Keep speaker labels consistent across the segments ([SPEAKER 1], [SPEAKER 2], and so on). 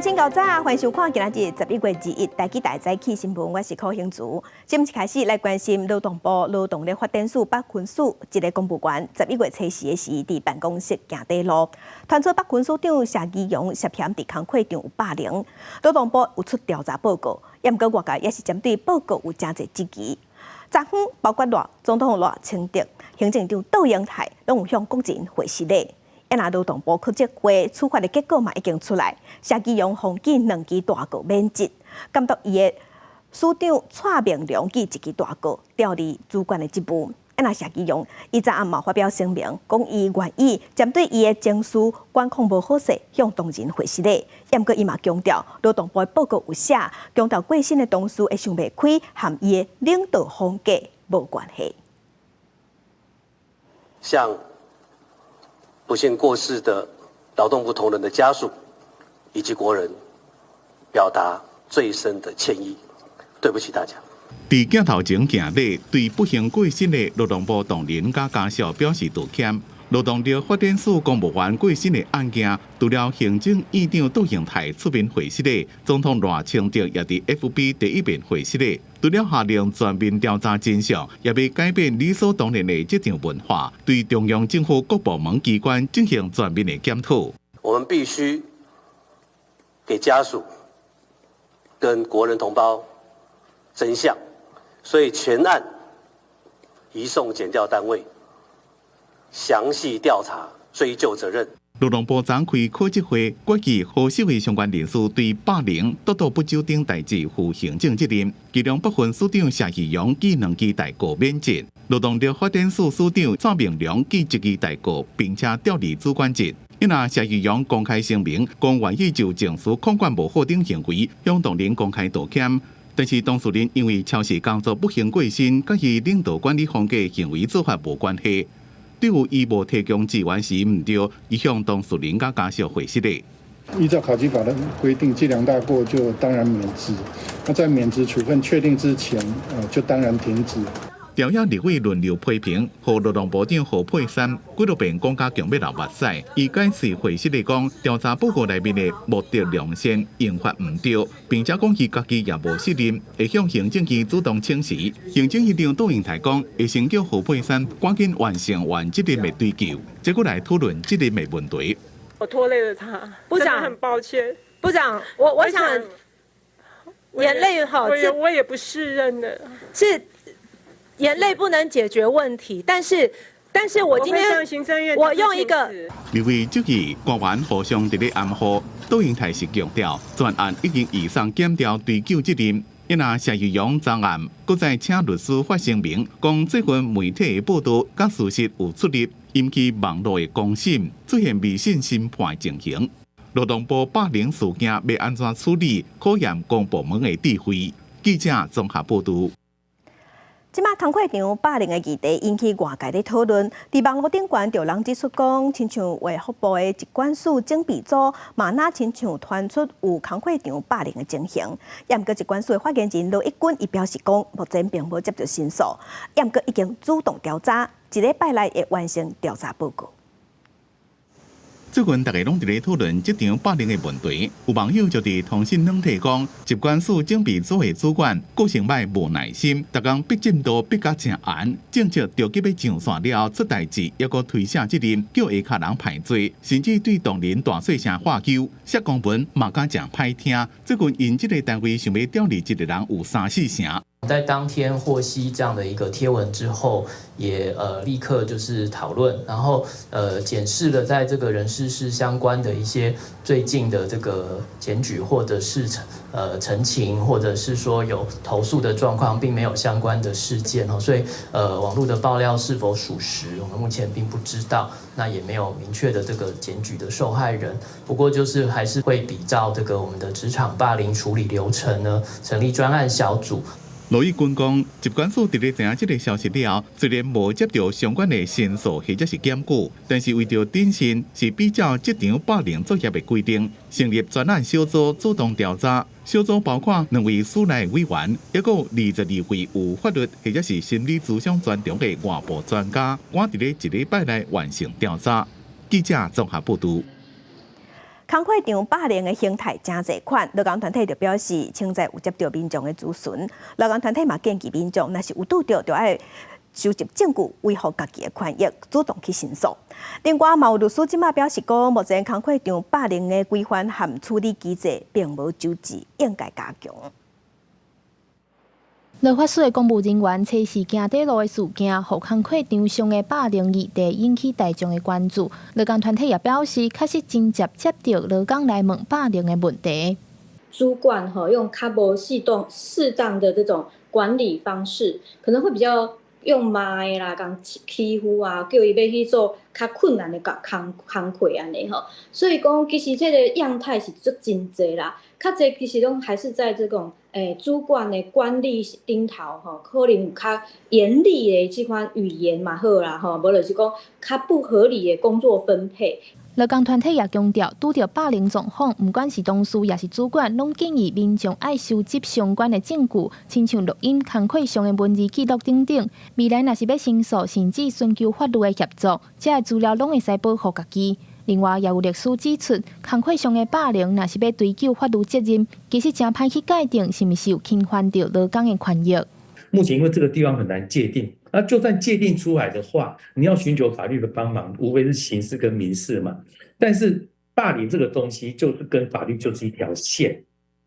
[SPEAKER 1] 請夠早，歡迎收看今仔日11月21台記大早起新聞，我是柯興竹。今日開始來關心勞動部勞動力發展署北分署一个公務員，11月初四的時，佇辦公室行短路，傳出北分署長謝宜容涉嫌佇工課場有霸凌，勞動部有出調查報告，也毋過外界也是針對報告有誠濟質疑。昨昏包括賴總統賴清德、行政長卓榮泰，攏有向國人回失禮。啊若勞動部考績會處罰的結果嘛已經出來，謝宜容予記兩支大過免職，監督伊的署長蔡明良記一支大過調離主管的職務。啊若謝宜容伊昨暗嘛發表聲明，講伊願意針對伊的情緒管控無好勢，向同仁回失禮。也毋過伊嘛強調，勞動部的報告有寫，強調過身的同事會想袂開，和伊的領導風格無關係。
[SPEAKER 2] 向不幸過世的勞動部同仁的家屬以及國人，表達最深的歉意，對不起大家。
[SPEAKER 3] 佇鏡頭前行禮，對不幸過身的勞動部同仁佮家屬表示道歉。勞動力發展署公務員過身的案件，除了行政院長卓榮泰出面回失禮，總統賴清德也佇 FB 第一面回失禮。除了下令全面調查真相，也欲改變理所當然的職場文化，對中央政府各部門機關進行全面的檢討。
[SPEAKER 2] 我們必須給家屬跟國人同胞真相，所以全案移送檢調單位詳細調查，追究責任。
[SPEAKER 3] 勞動部昨開考績會，決議予社會相關人士對霸凌、督導不周等代誌負行政責任。其中北分署長謝宜容記兩支大過免職，勞動力發展署署長蔡明良記一支大過，並且調離主管職。因為謝宜容公開聲明，講願意就情緒控管無好等行為向同仁公開道歉。但是當事人因為超時工作不幸過身，佮伊領導管理風格行為做法無關係。對於伊無提供資源是毋對，伊向當事人佮家屬回失禮。
[SPEAKER 4] 依照考績法的規定，記兩大過就當然免職。那在免職處分確定之前，就當然停職。
[SPEAKER 3] 朝野立委輪流批評，予勞動部長何佩珊幾落遍講甲強欲流目屎。伊解釋回失禮講，調查報告內面的目的良善用法毋對，並且講伊家己也無責任，會向行政院主動請辭。行政院長卓榮泰講，會先叫何佩珊趕緊完成原責任的追究，再閣來討論責任的問題。
[SPEAKER 5] 我拖累了他，
[SPEAKER 6] 部長
[SPEAKER 5] 很抱歉。
[SPEAKER 6] 部長，我想眼淚哈，
[SPEAKER 5] 我也不適任的，
[SPEAKER 6] 是。眼淚不能解決問題，但是我今天我用一個
[SPEAKER 3] 立委質疑官員互相佇咧暗號，卓榮泰是強調，全案已經移送檢調追究責任。因若謝宜容昨暗，閣再請律師發聲明，講這份媒體的報道佮事實有出入，引起網路的公審，出現迷信審判情形。勞動部霸凌事件欲按怎處理，考驗公部門的智慧。記者綜合報導。
[SPEAKER 1] 這馬工課場霸凌的議題引起外界的討論，佇網路頂懸就有人指出講，親像衛福部的疾管署整備組，嘛若親像傳出有工課場霸凌的情形。也毋過疾管署的發言人羅一鈞伊表示講，目前並無接到申訴，也毋過已經主動調查，一禮拜內會完成調查報告。
[SPEAKER 3] 最近大家攏佇咧討論職場霸凌的問題，有網友就佇通訊軟體講，疾管署整備組的主管個性歹無耐心，逐工逼進度逼甲誠嚴，政策著急欲上線了後出代誌，猶閣推卸責任，叫下跤人歹做，甚至對同仁大細聲喝鳩，寫公文嘛敢誠歹聽。最近𪜶這个單位想欲調離一个人有三四成。
[SPEAKER 7] 在當天獲悉這樣的一個貼文之後，也立刻就是討論，然後檢視了在這個人事室相關的一些最近的這個檢舉或者是陳情，或者是說有投訴的狀況，並沒有相關的事件哦，所以網絡的爆料是否屬實，我們目前並不知道，那也沒有明確的這個檢舉的受害人。不過就是還是會比照這個我們的職場霸凌處理流程呢，成立專案小組。
[SPEAKER 3] 羅一鈞講，疾管署佇咧知影這个消息了後，雖然無接到相關的申訴或者是檢舉，但是為著謹慎，是比照職場霸凌作業的規定，成立專案小組主動調查。小組包括兩位署內委員，抑閣有22位有法律或者是心理諮商專長的外部專家，趕佇咧一禮拜內完成調查。記者綜合報導。
[SPEAKER 1] 工課場霸凌的形態誠濟款，勞工團體就表示，清在有接著民眾的諮詢，勞工團體嘛建議民眾，若是有拄著，就愛收集證據，維護家己的權益，主動去申訴。另外，嘛有律師這馬表示講，目前工課場霸凌的規範和處理機制並無周至，應該加強。
[SPEAKER 8] 勞發署的公務人員測試行短路的事件，予工課場上的霸凌議題引起大眾的關注。勞工團體也表示，確實真濟接著勞工來問霸凌的問題。
[SPEAKER 9] 主管吼用較無適當的這種管理方式，可能會比較用罵的啦，共欺負啊，叫伊欲去做較困難的工課按呢吼。所以講，其實這个樣態是足真濟啦，較濟其實攏還是在這種主管的管理頂頭吼，可能有較嚴厲的這款語言嘛好啦吼，無就是講較不合理的工作分配。
[SPEAKER 8] 勞工團體也強調，拄著霸凌狀況，毋管是同事抑是主管，攏建議民眾愛收集相關的證據，親像錄音、工課上的文字記錄等等。未來若是欲申訴，甚至尋求法律的協助，這个資料攏會使保護家己。另外，也有律師指出，工課上的霸凌，若是欲追究法律責任，其實誠歹去界定是毋是有侵犯著勞工的權益。
[SPEAKER 10] 目前因為這個地方很難界定，那就算界定出來的話，你要尋求法律的幫忙，無非是刑事跟民事嘛。但是霸凌這個東西，就是跟法律就是一條線，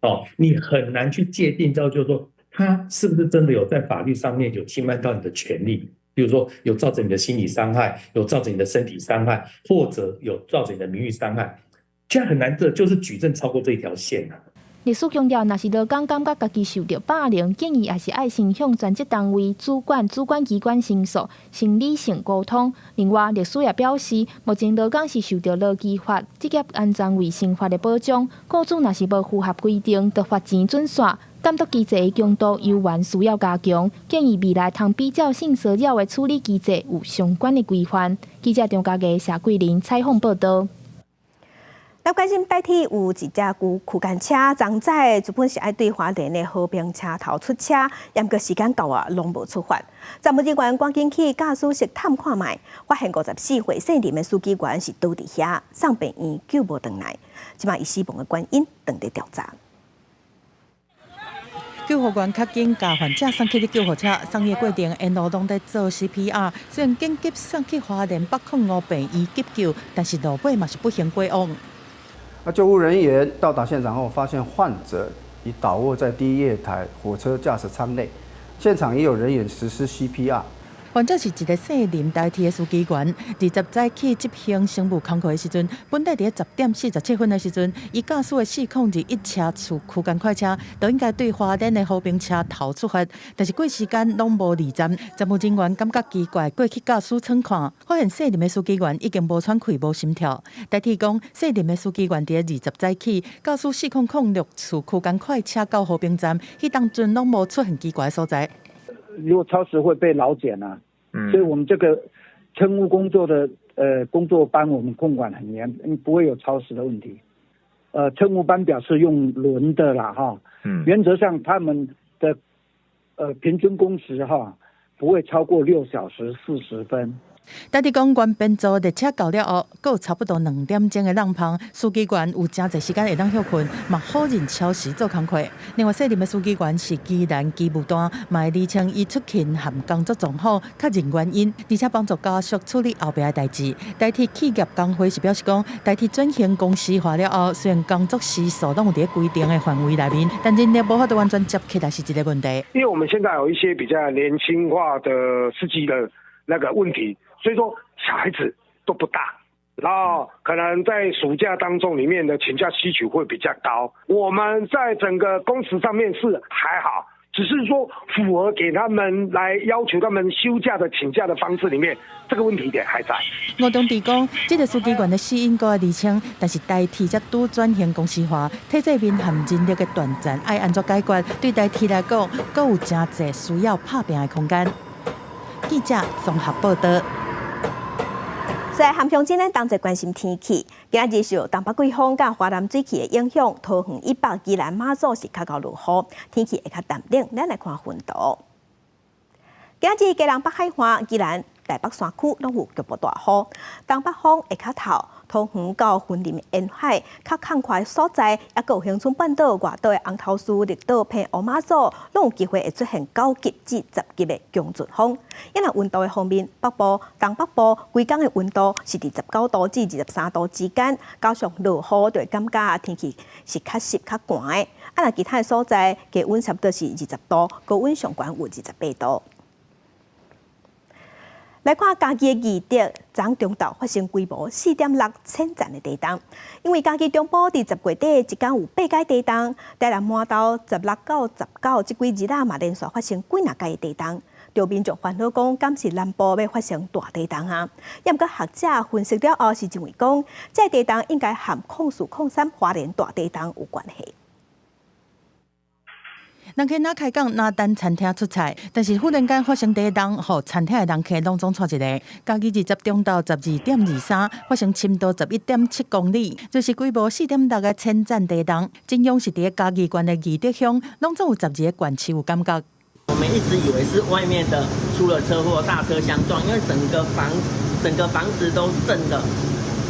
[SPEAKER 10] 哦，你很難去界定到，就是說他是不是真的有在法律上面有侵犯到你的權利，比如說有造成你的心理傷害，有造成你的身體傷害，或者有造成你的名譽傷害，這樣很難的，就是舉證超過這一條線啊。
[SPEAKER 8] 律師強調，若是勞工感覺家己受著霸凌，建議也是愛先向專責單位、主管、主管機關申訴，先理性溝通。另外，律師也表示，目前勞工是受著勞基法、職業安全衛生法的保障，雇主若是無符合規定，著罰錢準煞。監督機制的強度猶原需要加強，建議未來通比照性騷擾的處理機制有相關的規範。記者張家傑、謝桂林採訪報導。
[SPEAKER 1] 來關心台鐵有一隻區間車，昨早原本是愛對花蓮的和平車頭出車，毋過時間到啊，攏無出發。站務人員趕緊去駕駛室探看覓，發現54歲姓林的司機員是倒佇遐，送病院救無轉來。這馬伊死亡的原因正佇調查。
[SPEAKER 11] 救護員較緊共患者送去佇救護車，送醫過程沿路攏佇做 CPR。雖然緊急送去花蓮北控五病院急救，但是路尾嘛是不幸過往。
[SPEAKER 12] 那救護人員到達現場後，發現患者已倒臥在第一月台火車駕駛艙內，現場也有人員實施 CPR。
[SPEAKER 11] 患者是一个姓林台鐵的司機員，20早起執行乘務工課的時陣，本來佇10點47分的時陣，伊駕駛的4021車次區間快車，就應該對花蓮的和平車頭出發，但是過時間攏無離站，站務人員感覺奇怪，過去駕駛艙看，發現姓林的司機員已經無喘氣、無心跳。台鐵講，姓林的司機員佇20早起駕駛4006次區間快車到和平站，彼當陣攏無出現奇怪的所在。
[SPEAKER 13] 如果超時會被勞檢啊。所以我們這個乘務工作的工作班，我們控管很嚴，不會有超時的問題。乘務班表是用輪的啦，哈，原則上他們的平均工時哈不會超過6小時40分。
[SPEAKER 11] 台鐵講，原編組列車到了後，閣有差不多2點鐘的空縫，司機員有誠濟時間會當歇睏，嘛否認超時做工課。另外，姓林的司機員是宜蘭機務段，嘛會釐清伊出勤和工作狀況，確認原因，而且幫助家屬處理後壁的代誌。台鐵企業工會是表示講，台鐵轉型公司化了後，雖然工作時數攏有佇規定的範圍內面，但人力無法度完全接起來是一个問題。
[SPEAKER 14] 因為我們現在有一些比較年輕化的司機的那個問題。所以說小孩子都不大，然後可能在暑假當中裡面的請假需求會比較高。我們在整個工時上面是還好，只是說符合給他們來要求他們休假的請假的方式裡面，這個問題點還在。
[SPEAKER 11] 吳中弟講，這个司機員的死因閣會釐清，但是台鐵才拄轉型公司化，體制面和人力的斷層愛按怎解決？對台鐵來講，閣有誠濟需要拍拚的空間。記者綜合報導。
[SPEAKER 1] 在含鄉鎮呢，同齊關心天氣。今仔日受東北季風佮華南水汽的影響，桃園以北、宜蘭、馬祖是較𠢕落雨，天氣會較淡冷。咱來看雲圖。今仔日基隆北海岸、宜蘭台北山區攏有局部大雨，東北風會較透，桃園到雲林沿海較曠闊所在，抑閣有恆春半島外島的紅頭獅、綠島、澎湖、馬祖，攏有機會會出現9級至10級的強陣風。抑若溫度的方面，北部、東北部規工的溫度是佇19度至23度之間，加上落雨，就會感覺天氣是較濕較寒的。啊，若其他的所在，低溫差不多是20度，高溫上懸有28度。來看嘉義的義德，昨中晝發生規模4.6淺層的地動。因為嘉義中部佇10月底一工有八擺地動，台南滿豆16到19這幾日仔嘛連續發生幾若擺的地動，著民眾煩惱講，敢是南部欲發生大地動啊？抑毋過學者分析了後是認為講，這個地動應該和04、03花蓮大地動有關係。
[SPEAKER 11] 人客若開講，若等餐廳出菜，但是忽然間發生地動，予餐廳的人客攏總𤆬一个。嘉義20中晝12點23發生深度11.7公里，就是規模4.6的淺層地動。震央是佇嘉義縣的義德鄉，攏總有12個縣市有感覺。
[SPEAKER 15] 我們一直以為是外面的出了車禍，大車相撞，因為整個房子都震得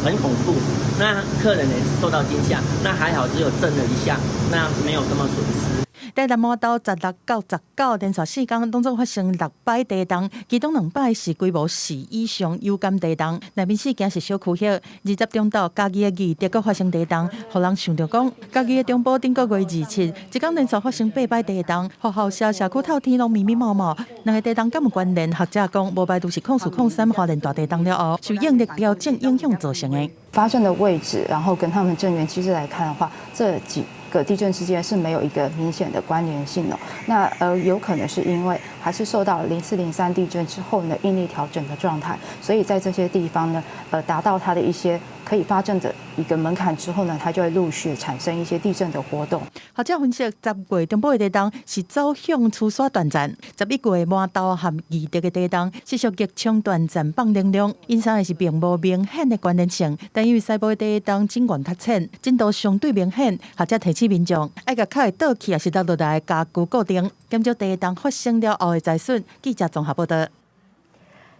[SPEAKER 15] 很恐怖，那客人也受到驚嚇。那還好只有震了一下，那沒有什麼損失。
[SPEAKER 11] 台南滿豆16到19連續4工，攏總發生六擺地動，其中兩擺是規模四以上有感地動。內面事件是小區域，20中晝嘉義的義德閣發生地動，予人想著講，嘉義的中部頂個月27，一工連續發生八擺地動，學校社社區透天攏密密麻麻。兩个地動敢有關聯？學者講，無排除是0403花蓮大地動了後，受應力調整影響造成的。
[SPEAKER 16] 發生的位置，然後跟他們震源機制來看的話，這幾個地震之間是沒有一個明顯的關聯性的。那有可能是因為還是受到0403地震之後呢應力調整的狀態，所以在這些地方呢，達到它的一些可以發震的一個門檻之後呢，它就會陸續產生一些地震的活動。
[SPEAKER 11] 學者分析，10月中部的地動是走向趨徙斷層，11月滿豆和義德的地動是屬逆衝斷層放能量，𪜶三个是並無明顯的關聯性，但因為西部的地動震源較淺，震度相對明顯，學者提醒民眾愛共較會倒去抑是落落來的家具固定，減少地動發生了後的災損。記者綜合報道。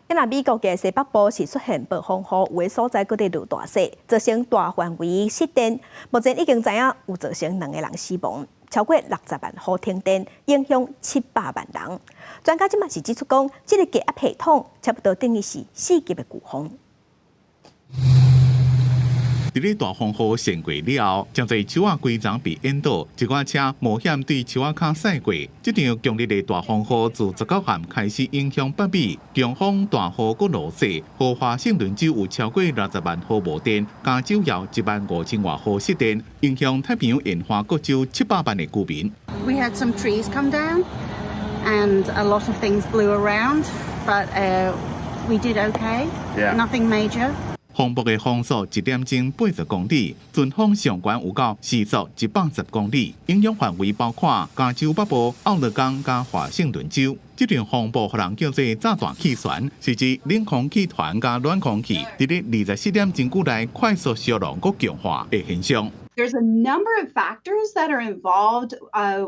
[SPEAKER 1] 若美國的西北部是出現暴風雨，有的所在閣佇落大雪，造成大範圍失電。目前已經知影有造成兩個人死亡，超過60萬戶停電，影響700萬人。專家這馬是指出講，這个低壓系統差不多等於是4級的颶風。
[SPEAKER 3] 佇咧大風雨先過了後，誠濟樹仔規叢被淹倒，一寡車冒險對樹仔跤駛過。這場強烈的大風雨自19號開始影響北美，強風大雨閣落雪，予華盛頓州有超過60萬戶無電，加州有1萬5千外戶失電，影響太平洋沿岸各州700萬的居民。
[SPEAKER 17] We had some trees come down and a lot of things blew around, but we did okay. Nothing major.
[SPEAKER 3] 風暴的風速一點鐘80公里，陣風上懸有到時速110公里，影響範圍包括加州北部、奧勒岡佮華盛頓州。這場風暴予人叫做炸彈氣旋，是指冷空氣團佮暖空氣佇咧24點鐘久內快速消融閣強化的現象。
[SPEAKER 18] There's a number of factors that are involved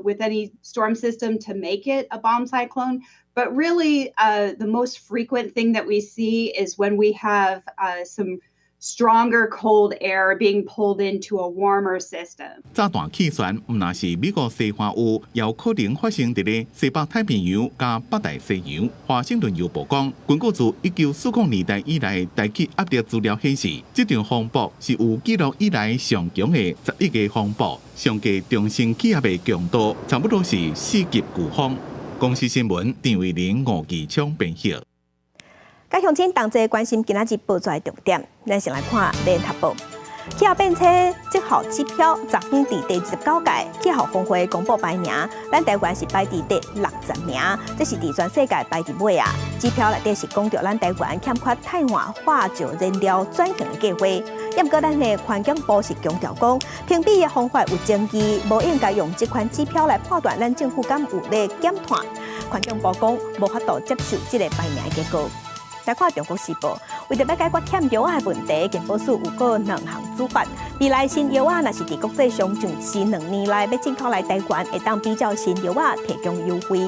[SPEAKER 18] with any storm system to make it a bomb cyclone. But really, the most frequent thing that we see is when we have some stronger cold air being pulled into a warmer system.
[SPEAKER 3] 炸彈氣旋毋但是美國西岸有，也有可能發生佇咧西北太平洋佮北大西洋。華盛頓郵報講，根據自1940年代以來大氣壓力資料顯示，這場風暴是有記錄以來上強的11個風暴，上低中心氣壓的強度差不多是4級颶風。公視新聞陳慧玲、吳繼昌編譯。
[SPEAKER 1] 佮鄉親同齊關心今仔日報紙的重點，咱先來看聯合報。氣候變遷績效指標，昨昏佇第29屆氣候峰會公布排名，咱台灣是排佇第60名，這是佇全世界排佇尾啊。指標內底是講著咱台灣欠缺太陽化石燃料轉型的計劃。毋過咱的環境部是強調講，評比的方法有爭議，無應該用這款指標來判斷咱政府敢有咧減碳。環境部講無法度接受這个排名的結果。來看《中國時報》，為著欲解決欠藥仔的問題，健保署有閣兩項做法。未來新藥仔若是佇國際上上市2年內欲進口來台灣，會當比照新藥仔提供優惠。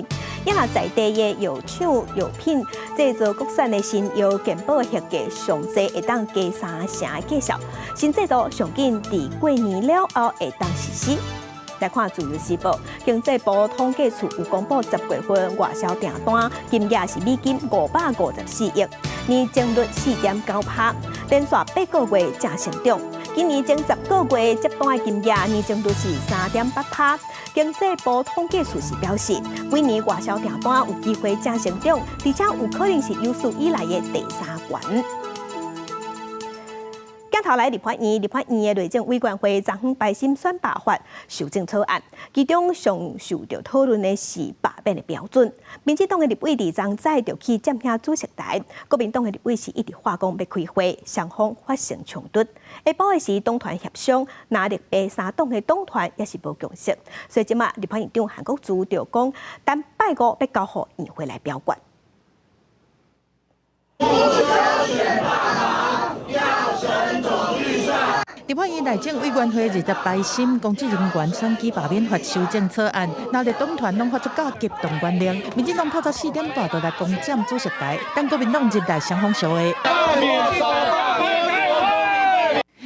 [SPEAKER 1] 抑若在地的藥廠藥品製造國產的新藥健保核價上濟會當加三成的價數，新制度上緊佇過年了後會當實施。來看《自由時報》，經濟部統計處有公布10月份外銷訂單金額是美金554億，年增率4.9%，連續8個月正成長。今年前10個月接單的金額年增率是3.8%。經濟部統計處是表示，今年外銷訂單有機會正成長，而且有可能是有史以來的第三懸。鏡頭來立法院，立法院的內政委員會昨昏排審選罷法修正草案，其中上受著討論的是罷免的標準。民進黨的立委佇昨早就去佔領主席台，國民黨的立委是一直喊講欲開會，雙方發生衝突。下晡的時黨團協商，藍綠白三黨的黨團也是無共識，所以這馬立法院長韓國瑜就講，等拜五欲交予院會來表決。
[SPEAKER 19] 不修選罷法，要審總預算。
[SPEAKER 11] 立法院內政委員會20排審公職人員選舉罷免法修正草案，藍綠黨團攏發出較激動言論，民進黨透早4點半就來攻佔主席台，等國民黨入來雙方相會。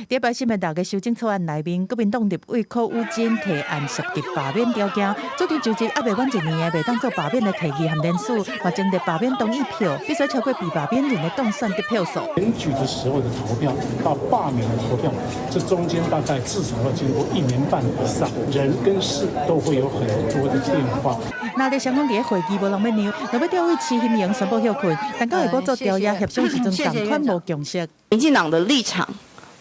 [SPEAKER 11] 佇排審的六个修正草案內面，國民黨立委柯宇珍提案涉及罷免條件，主張就職猶未滿一年的，袂當做罷免的提議和聯署，嘛徵得罷免同意票，必須超過被罷免人的當選得票數。
[SPEAKER 4] 選舉的時候的投票到罷免的投票，這中間大概至少要經過一年半以上，人跟事都會有很多的變化。
[SPEAKER 11] 藍綠雙方佇會議無人欲讓，若欲調委徐興榮宣布休困，但到下晡做朝野協商時陣，仝款無共識。
[SPEAKER 20] 民進黨的立場，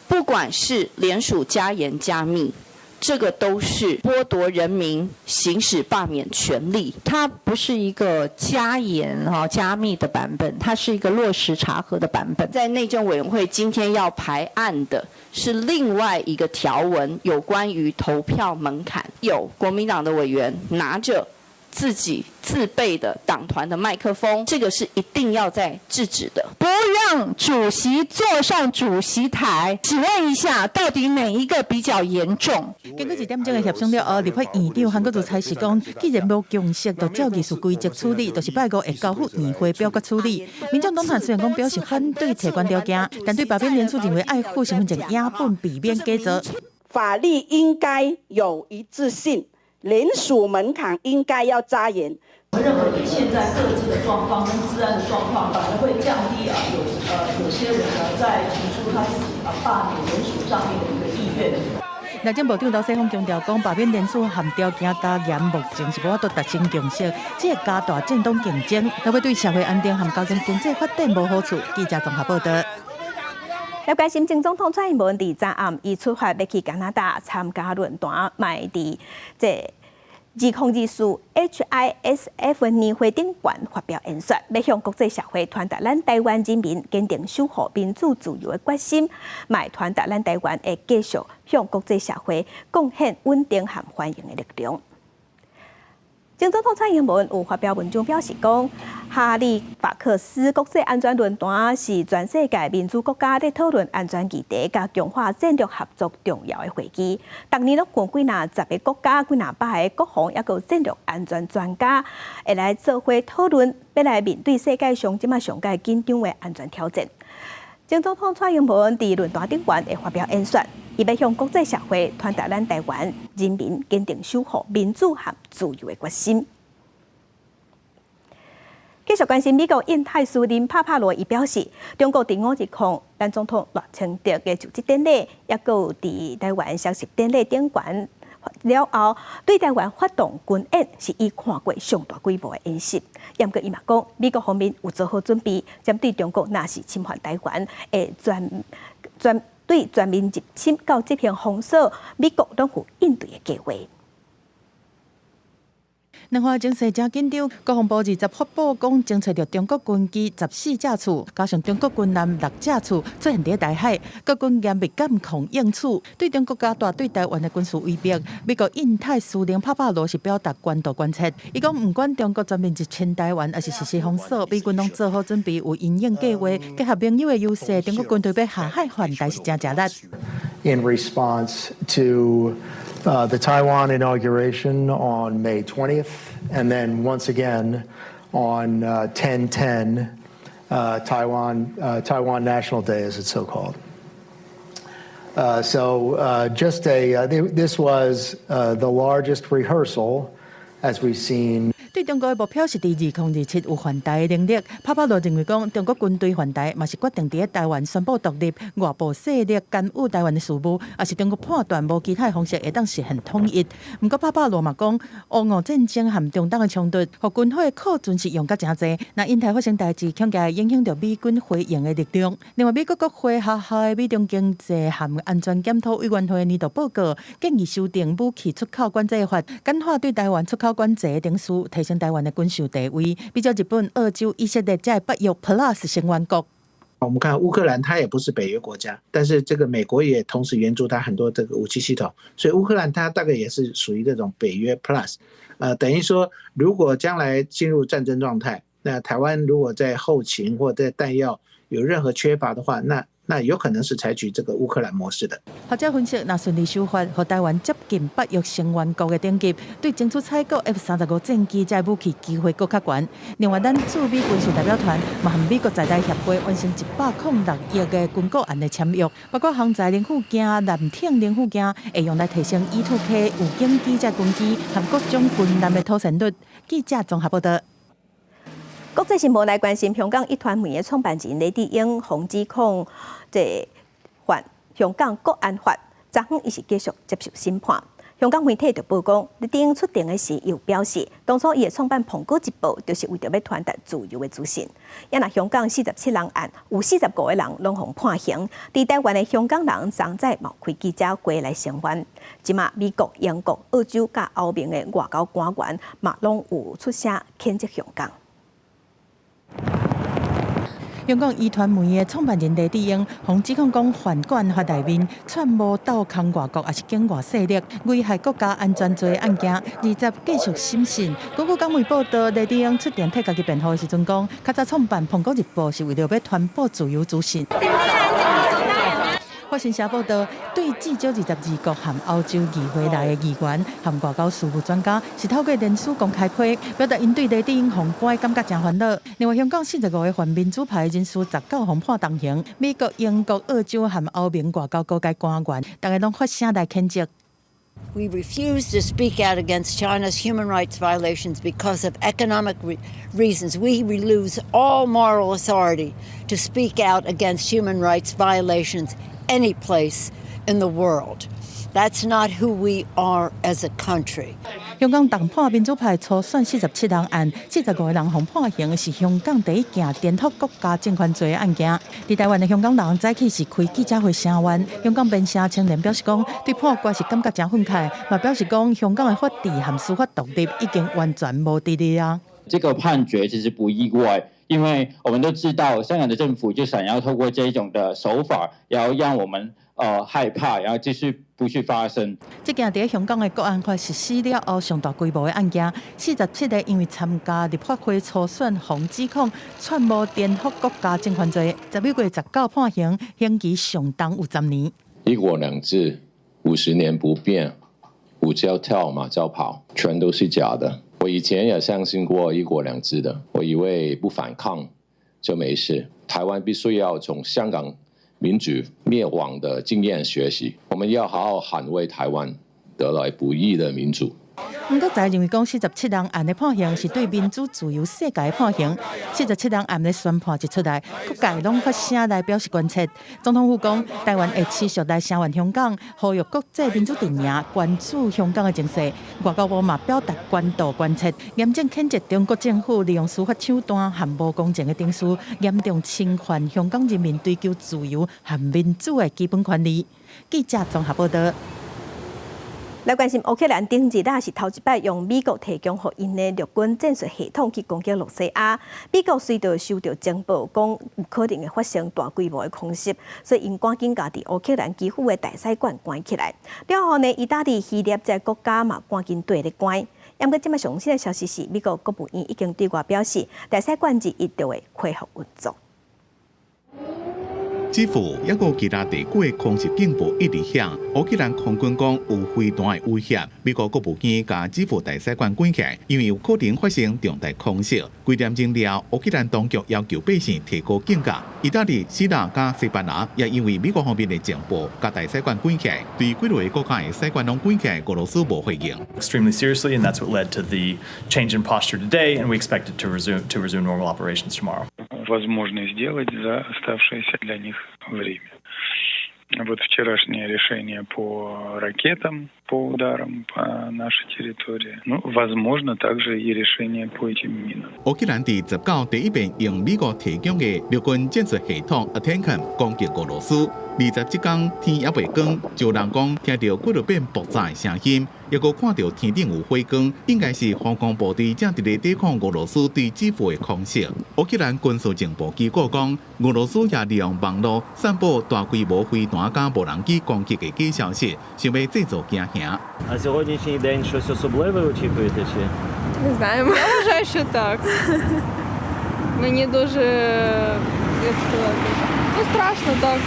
[SPEAKER 20] 不管是聯署加嚴加密，這個都是剝奪人民行使罷免權利。
[SPEAKER 21] 它不是一個加嚴哈加密的版本，它是一個落實查核的版本。
[SPEAKER 20] 在內政委員會今天要排案的是另外一個條文，有關於投票門檻。有國民黨的委員拿着自己自備的黨團的麥克風，這個是一定要再制止的。
[SPEAKER 21] 不讓主席坐上主席台，請問一下，到底哪一個比較嚴重？
[SPEAKER 11] 經過1點鐘的協商了後，立法院長韓國瑜裁示講，既然無共識，就照議事規則處理，就是拜五會交付院會表決處理。民眾黨團雖然講表示反對提懸條件，但對罷免聯署認為愛附身份證影本避免假造。
[SPEAKER 22] 法律應該有一致性。聯署門檻應該要加嚴。
[SPEAKER 23] 我們認為以現在各自的狀況跟資安的狀況，反而會降低啊有些人呢在提出他自己啊罷免聯署上面的一個意願。
[SPEAKER 11] 內政部長劉世鋒強調講，罷免聯署含條件加嚴，目前是無法度達成共識，只會加大政黨競爭，特別對社會安定和交通經濟發展無好處。記者綜合報道。
[SPEAKER 1] 來關心前總統蔡英文佇昨暗，伊出發欲去加拿大參加論壇，嘛佇這2024 HISF 年會頂懸發表演說，欲向國際社會傳達咱台灣人民堅定守護民主自由的決心，嘛傳達咱台灣會繼續向國際社會貢獻穩定和繁榮的力量。前總統蔡英文有發表文章表示講，哈利法克斯國際安全論壇是全世界民主國家咧討論安全議題、佮強化戰略合作重要的會議。逐年攏有幾若十个國家、幾若百个國防抑閣戰略安全專家會來做伙討論，欲來面對世界上這馬上蓋緊張的安全挑戰。前總統蔡英文佇論壇頂懸會發表演說，伊欲向國際社會傳達咱台灣人民堅定守護民主和自由的決心。繼續關心美國印太司令帕帕羅伊表示，中國佇5·20咱總統賴清德的就職典禮，抑閣有佇台灣消息典禮頂懸了後，對台灣發動軍演是伊看過上大規模的演習。毋過伊嘛講，美國方面有做好準備，針對中國若是侵犯台灣，會全全對全面入侵到執行封鎖，美國攏有應對的計劃。
[SPEAKER 11] 兩岸情勢誠緊張，國防部20發布講，偵測著中國軍機14架次，加上中國軍艦6架次出現佇台海，國軍嚴密監控應處，對中國加大對台灣的軍事威逼。美國印太司令帕帕羅是表達關注關切，伊講毋管中國全面入侵台灣，抑是實施封鎖，美軍攏做好準備，有因應計劃，結合盟友的優勢，中國軍隊欲下海犯台是誠食力。
[SPEAKER 24] In response to the Taiwan inauguration on May 20th, and then once again on 10/10 Taiwan National Day, as it's so called. So this was the largest rehearsal as we've seen.
[SPEAKER 11] 對中國的目標是佇2027有犯台的能力。帕帕羅認為講，中國軍隊犯台嘛是決定佇台灣宣布獨立，外部勢力干預台灣的事務，抑是中國判斷無其他的方式會當實現統一。毋過帕帕羅嘛講，烏俄戰爭和中東的衝突，予軍火的庫存是用甲誠濟。若印太發生代誌，恐驚會影響著美軍回應的力量。另外，美國國會轄下的美中經濟和安全檢討委員會年度報告建議修訂武器出口管制法，簡化對台灣出口管制的程序，提升台灣的軍售地位，比照日本、澳洲、以色列這些北約 Plus 成員國。
[SPEAKER 2] 我們看烏克蘭，它也不是北約國家，但是這個美國也同時援助它很多這個武器系統，所以烏克蘭它大概也是屬於這種北約 Plus，等於說如果將來進入戰爭狀態，那台灣如果在後勤或在彈藥有任何缺乏的話，那有可能是採取這個烏克蘭模式的。
[SPEAKER 11] 學者分析，若順利修法，予台灣接近北約成員國的等級，對爭取採購 F-35戰機這武器機會閣較懸。另外，咱駐美軍事代表團嘛和美國在台協會完成106億的軍購案的簽約，包括航載零附件、艦艇零附件，會用來提升 E2K 預警機這軍機和各種軍艦的妥善率。記者綜合報道。
[SPEAKER 1] 國際新聞來關心，香港壹傳媒的創辦人黎智英予指控這犯香港國安法，昨昏伊是繼續接受審判。香港媒體就報講，黎智英出庭的時，有表示，當初伊會創辦《蘋果日報》，就是為著欲傳達自由的資訊。啊若香港47人案，有45個人攏予判刑。佇台灣的香港人，昨早嘛開記者會來聲援。這馬美國、英國、澳洲佮歐盟的外交官員嘛，攏有出聲譴責香港。
[SPEAKER 11] 香港壹傳媒的創辦人黎智英，予指控講犯國安法內面串謀鬥空外國，抑是境外勢力危害國家安全罪案件，20繼續審訊。根據港媒報道，黎智英出庭替家己辯護的時陣講，較早創辦《蘋果日報》是為著欲傳播自由資訊。法新社報道，對至少22國和歐洲議會來的議員和外交事務專家，是透過臉書公開批，表達𪜶對黎智英予關感覺誠煩惱。另外，香港45個泛民主派人士19予判重刑，美國、英國、澳洲和歐盟外交高階官員，逐家攏發聲來譴責。
[SPEAKER 5] We refuse to speak out against China's human rights violations because of economic reasons. We lose all moral authority to speak out against human rights violations any place in the world. That's not who we are as a country.
[SPEAKER 11] 香港重判民主派初選47人案，45個人予判刑，是香港第一件顛覆國家政權罪的案件。佇台灣的香港人早起是開記者會聲援。香港邊城青年表示講，對判決是感覺誠憤慨，嘛表示講香港的法治和司法獨立已經完全無佇咧啊。
[SPEAKER 6] 這個判決其實不意外，因為我們都知道香港的政府就想要透過這種的手法，要讓我們害怕，然後繼續不去發聲。
[SPEAKER 11] 這件佇香港的國安法實施了後，上大規模的案件，47個因為參加立法會初選，予指控串謀顛覆國家政權罪，11月19判刑，刑期上重有10年。
[SPEAKER 7] 一國兩制50年不變，舞照跳馬照跑，全都是假的。我以前也相信過一國兩制的，我以為不反抗就沒事。台灣必須要從香港民主滅亡的經驗學習，我們要好好捍衛台灣得來不易的民主。
[SPEAKER 11] 毋過，在認為講47人案的判刑是對民主自由世界的判刑。47人案的宣判一出來，各界攏發聲來表示關切。總統府講，台灣會持續來聲援香港，呼籲國際民主陣營關注香港的情勢。外交部嘛表達關注關切，嚴正譴責中國政府利用司法手段和無公正的程序，嚴重侵犯香港人民追求自由和民主的基本權利。記者綜合報道。
[SPEAKER 1] 來關心烏克蘭頂日啊，是頭一擺用美國提供予𪜶的陸軍戰術系統去攻擊羅西亞。美國隨著收到情報，講有可能會發生大規模的空襲，所以𪜶趕緊共佇烏克蘭基輔的大使館關起來。了後呢，意大利、希臘這國家嘛趕緊綴咧關。毋過這馬上新的消息是，美國國務院已經對外表示，大使館21就會恢復運作。
[SPEAKER 3] 基輔抑閣其他地區的空襲警報一直響，烏克蘭空軍講有飛彈的威脅。美國國務院共基輔大使館關起來，因為有可能發生重大空襲。幾點鐘了後，烏克蘭當局要求百姓提高警覺。意大利、希臘佮西班牙也因為美國方面的情報，共大使館關起來。對幾个國家的使館攏關起來，俄羅斯無回應。
[SPEAKER 8] Extremely seriously, and that's what led to the change in posture today, and we expect it to resume normal operations tomorrow.
[SPEAKER 9] Возможно сделать за оставшееся для них время. Вот вчерашнее решение по ракетам, по ударам по нашей территории. Ну, возможно, также и решение по этим минам.
[SPEAKER 3] 烏克蘭佇19第一遍用美國提供的陸軍戰術系統 ATACMS 攻擊俄羅斯。20這工天猶未光，就有人講聽著幾落遍爆炸的聲音，抑閣看著天頂有火光，應該是防空部隊正佇咧抵抗俄羅斯對基輔的空襲。烏克蘭軍事情報機構講，俄羅斯也利用網路散布大規模飛彈佮無人機攻擊的假消息，想欲製造驚嚇。
[SPEAKER 10] А сьогоднішній день щось особливе очікуєте чи?
[SPEAKER 12] Не знаємо. Я вважаю, що так. Мені дуже, як сказати, ну, страшно так.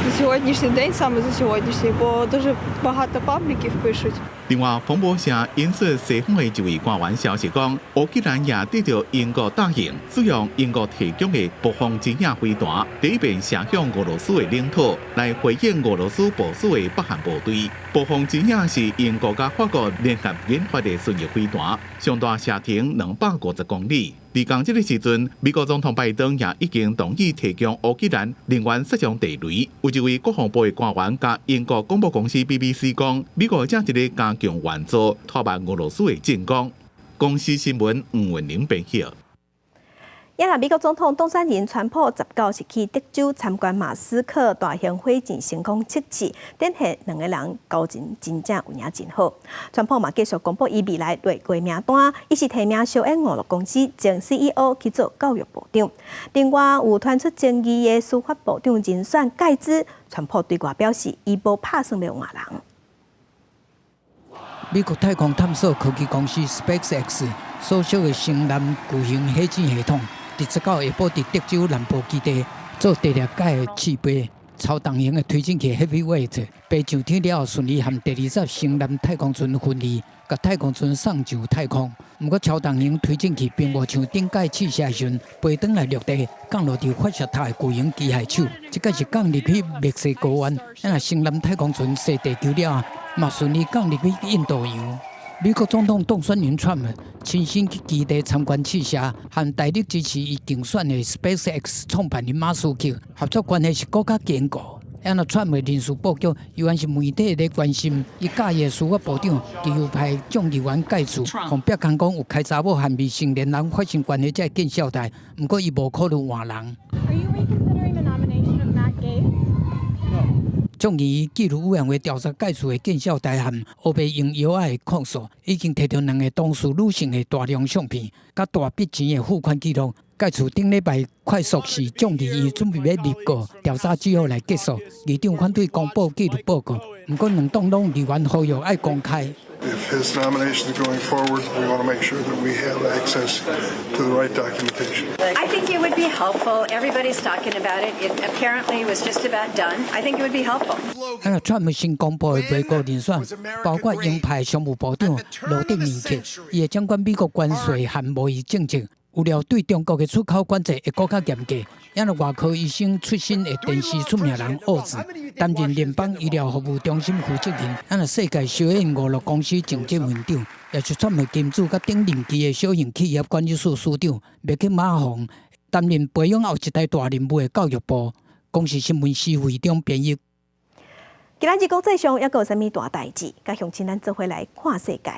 [SPEAKER 12] За сьогоднішній день, саме за сьогоднішній, бо дуже багато пабліків пишуть.
[SPEAKER 3] 另外，彭博社引述西方的一位官員消息講，烏克蘭也得著英國答應，使用英國提供的暴風之影飛彈，第一遍射向俄羅斯的領土，來回應俄羅斯部署的北韓部隊。暴風之影是英國佮法國聯合研發的巡弋飛彈，上大射程250公里。佇仝這个時陣，美國總統拜登也已經同意提供烏克蘭能源殺傷地雷。有一位國防部的官員共英國廣播公司 BBC 講，美國正佇咧加強援助，拖慢俄羅斯的進攻。公視新聞吳文玲編譯。
[SPEAKER 1] 也若美國總統當選人川普19是去德州參觀馬斯克大型火箭成功測試，展現兩个人交情真正有影真好。川普嘛繼續公布伊未來內閣名單，伊是提名小英娛樂公司前 CEO 去做教育部長。另外有傳出爭議的司法部長人選蓋茲，川普對外表示，伊無拍算欲換人。
[SPEAKER 25] 美國太空探索科技公司 SpaceX 所屬的星艦巨型火箭系統，佇19下晡佇德州南部基地做第六擺的試飛，超重型的推進器 Heavyweight 飛上天了後，順利和第20星艦太空船分離，共太空船送上太空。毋過超重型推進器並無像頂擺試射時陣飛轉來陸地，降落佇發射塔的巨型機械手。這擺是降入去墨西哥灣，啊，星艦太空船踅地球了後，嘛順利降入去印度洋。美國總統當選人川普親身去基地參觀試射，和大力支持伊競選的 SpaceX 創辦人馬斯克合作關係是閣較堅固。啊，若川普人事布局，猶原是媒體咧關心。伊佮意的司法部長，極右派眾議員蓋茨，予迫空講有開查某和未成年人發生關係才會見笑代。毋過伊無考慮換人。
[SPEAKER 12] Are you reconsidering the nomination of Matt Gaetz?
[SPEAKER 25] 眾議院紀律委員會調查蓋茨的見笑代和烏白用藥仔的控訴，已經提著兩个當事女性的大量相片，佮大筆錢的付款記錄。蓋茨頂禮拜快速是眾議院準備欲入告調查之後來結束，議長反對公布紀律報告，毋過兩黨攏議員呼籲愛公開。
[SPEAKER 26] If his nomination is going forward, we want to make sure that we have access to the right documentation.
[SPEAKER 27] I think it would be helpful. Everybody's talking about it. It apparently was just about done. I think it would be helpful.
[SPEAKER 25] 啊，川普新公布的內閣人選，包括鷹派商務部長羅德尼克，伊會掌管美國關稅和貿易政策。有料對中國的出口管制會閣較嚴格。也若外科醫生出身的電視出名人奧茲擔任聯邦醫療服務中心負責人。啊若世界小型娛樂公司前執行長，也是川普金主佮頂任期的小型企業管理處處長麥克馬洪擔任培養後一代大人物的教育部。公視新聞施惠中編譯。
[SPEAKER 1] 今仔日國際上猶閣有啥物大代誌？佮鄉親咱做伙來看世界。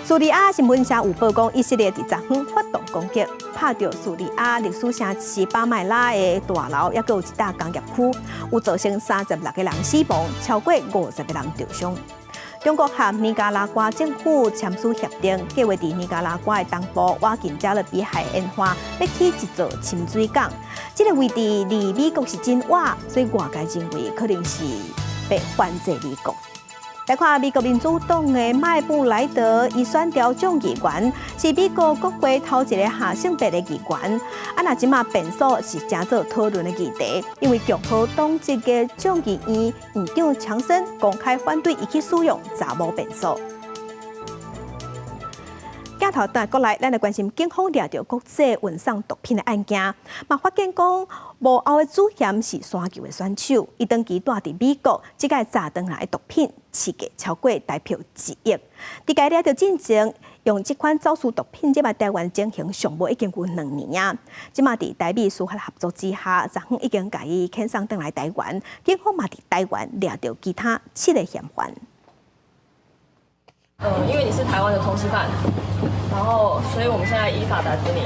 [SPEAKER 1] 敘利亞新聞社有報講，以色列佇昨昏發動攻擊，拍著敘利亞歷史城市巴麥拉的大樓，猶閣有一搭工業區，有造成36個人死亡，超過50個人受傷。中國和尼加拉瓜政府簽署協定，計劃佇尼加拉瓜的東部倚近加勒比海沿岸，欲起一座深水港。這个位置離美國是真倚，所以外界認為可能是欲反制美國。來看美國民主黨的麥布萊德，伊選著眾議員，是美國國會頭一個下性別的議員。啊，若這馬便所是成做討論的議題，因為共和黨籍的眾議院院長強森公開反對伊去使用查某便所。鏡頭轉過來，咱來關心警方掠著國際運送毒品的案件，嘛發現講幕後的主嫌是山球的選手，伊長期蹛佇美國，這擺詐轉來的毒品市價超過台票1億。佇共掠著進前，用這款走私毒品入來台灣進行上無已經有2年啊！這馬佇台美司法合作之下，昨昏已經共伊遣送轉來台灣，警方嘛佇台灣掠著其他7個嫌犯。
[SPEAKER 13] 因為你是台灣的通緝犯，然後所以我們現在依法逮捕你。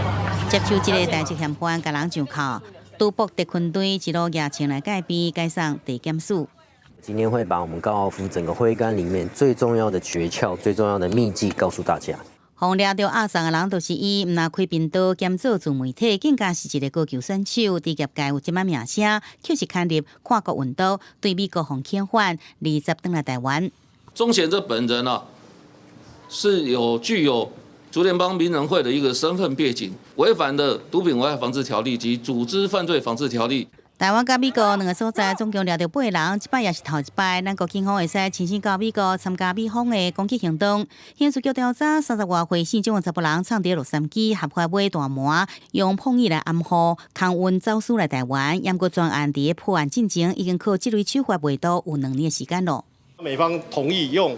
[SPEAKER 14] 接手這个代誌嫌犯，共人上銬，賭博特勤隊一路蜈槍來戒備，解送地檢署。
[SPEAKER 15] 今天會把我們高爾夫整個揮桿裡面最重要的訣竅、最重要的秘技告訴大家。
[SPEAKER 14] 予掠著押送的人就是伊，毋但開頻道兼做自媒體，更加是一個高球選手，佇業界有這擺名聲，卻是牽入跨國運毒，對美國予遣返，20轉來台灣。
[SPEAKER 16] 鍾賢這本人啊，是有具有竹聯幫名人會的一個身份背景，違反了毒品危害防治條例及組織犯罪防治條例。
[SPEAKER 14] 台灣佮美國兩个所在總共掠著八人，這擺也是頭一擺，咱國警方會使親身到美國參加美方的攻擊行動。刑事局調查30外歲姓鍾的查埔人，藏佇洛杉磯合法買大麻，用碰椅來掩護，空運走私來台灣。毋過專案佇破案進前，已經靠這類手法賣毒有2年的時間咯。
[SPEAKER 17] 美方同意用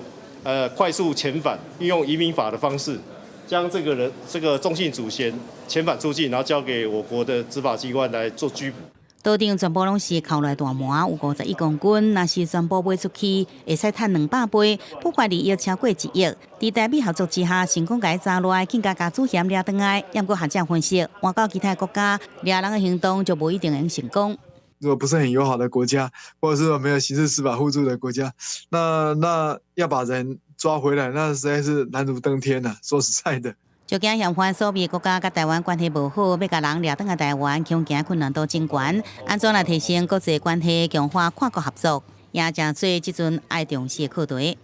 [SPEAKER 17] 快速遣返，運用移民法的方式，將這個人這個鍾姓主嫌遣返出境，然後交給我國的執法機關來做拘捕。
[SPEAKER 14] 桌頂全部攏是扣來大麻，有51公斤，若是全部賣出去，會使趁200倍，不法利益超過1億。佇台美合作之下，成功共伊查落來，更加共主嫌掠轉來。毋過學者分析，換到其他國家，掠人的行動就無一定會成功。
[SPEAKER 18] 如果不是很友好的國家，或者是說沒有刑事司法互助的國家，那要把人抓回來，那實在是難如登天呐。說實在的。
[SPEAKER 14] 就驚嫌犯所避國家佮台灣關係無好，欲共人掠轉來台灣，恐驚困難度真懸。按怎來提升國際關係，強化跨國合作，也誠做這陣愛重視的課題。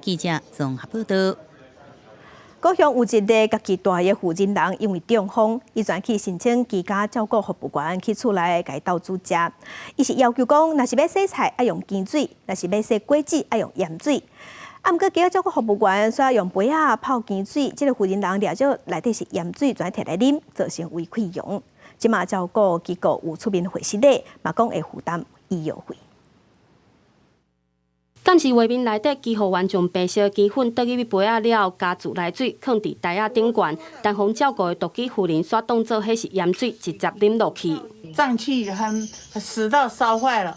[SPEAKER 14] 記者綜合報道。
[SPEAKER 1] 高雄有一个家己蹛的婦人人，因為中風，伊轉去申請居家照顧服務員去厝內共伊鬥煮食。伊是要求講，若是欲洗菜愛用鹹水，若是欲洗果子愛用鹽水。啊，毋過居家照顧服務員煞用杯仔泡鹹水，這个婦人人掠著內底是鹽水，轉提來啉，造成胃潰瘍。這馬照顧機構有出面回釋禮，嘛講會負擔醫藥費。
[SPEAKER 19] 監視畫面內底，醫護員將白色雞粉倒入去杯仔了後，加自來水囥佇台仔頂懸，但予照顧的獨居婦人煞當做彼是鹽水，直接啉落去。
[SPEAKER 28] 臟器很食道燒壞了，